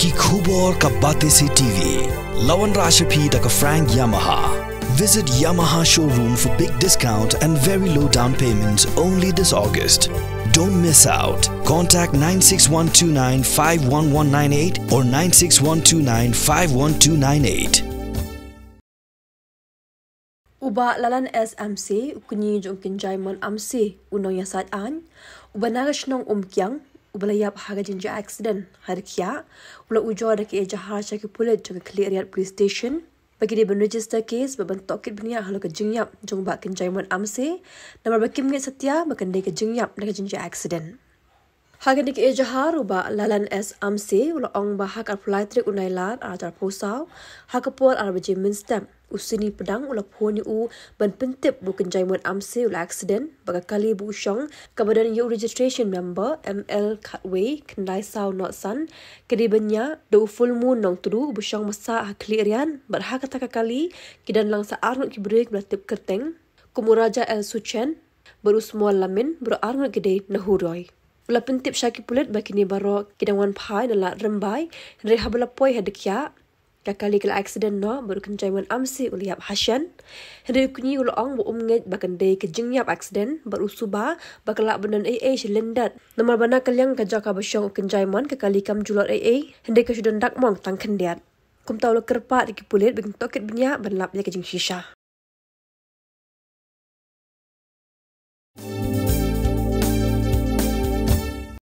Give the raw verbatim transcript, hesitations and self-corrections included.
Ki khubor ka Batesi T V. La wanrah sha phi da ka Frank Yamaha. Visit Yamaha showroom for big discount and very low down payments only this August. Don't miss out. Contact nine six one two nine five one one nine eight or nine six one two nine five one two nine eight. U Bah Lalan S Amse, u kñi jong u Kynjai Mon Amse, u nongïasaid aiñ, uba na ka shnong Umkiang, uba la ïap ha ka jingjia aksiden ha Dkhiah, u la ujor da ka ejahar sha ki pulit jong ka Khliehriat Police Station ba ki dei ban register case bad ban tohkit bniah halor ka jingïap jong u Bah Kynjai Mon Amse, namar ba kim ngeit satia ba kan dei ka jingïap na ka jingjia aksiden. Ha kane ka ejahar, u Bah Lalan S Amse u la ong ba ha ka arphew lai tarik u Nailar arhajar arphew saw, ha ka por ar baje mynstep, u Sini Pdang u la phone ïa u ban pyntip ba u Kynjai Mon Amse u la aksiden bad ka kali ba u shong, kaba don ïa u registration number M L khatwei khyndai saw not san, ka dei ban ïa da u Full Moon Nongtdu uba shong masa ha Khliehriat, bad ha kata ka kali ki don lang sa arngut ki briew kiba la tip kyrteng kum u Raja L Suchen bad u Small Lamin, baroh arngut ki dei na Huroi. U la pyntip sha ki pulit ba kine baroh ki dang wan phai na Lad Rymbai, hynrei haba la poi ha Dkhiah, ka kali ka la aksiden noh bad u Kynjai Mon Amse u la ïap ha shen. Hynrei u kñi u la ong ba um ngeit ba kan dei ka jingïap aksiden bad u suba ba ka lah ban don ei ei shi lyndet, namar ba na ka liang ka jaka ba shong u Kynjai Mon ka kali kam ju lot ei ei, hynrei ka shu don dakmong tang khyndiat. Kumta u la kyrpad ïa ki pulit ba kin tohkit bniah ban lap ïa ka jingshisha.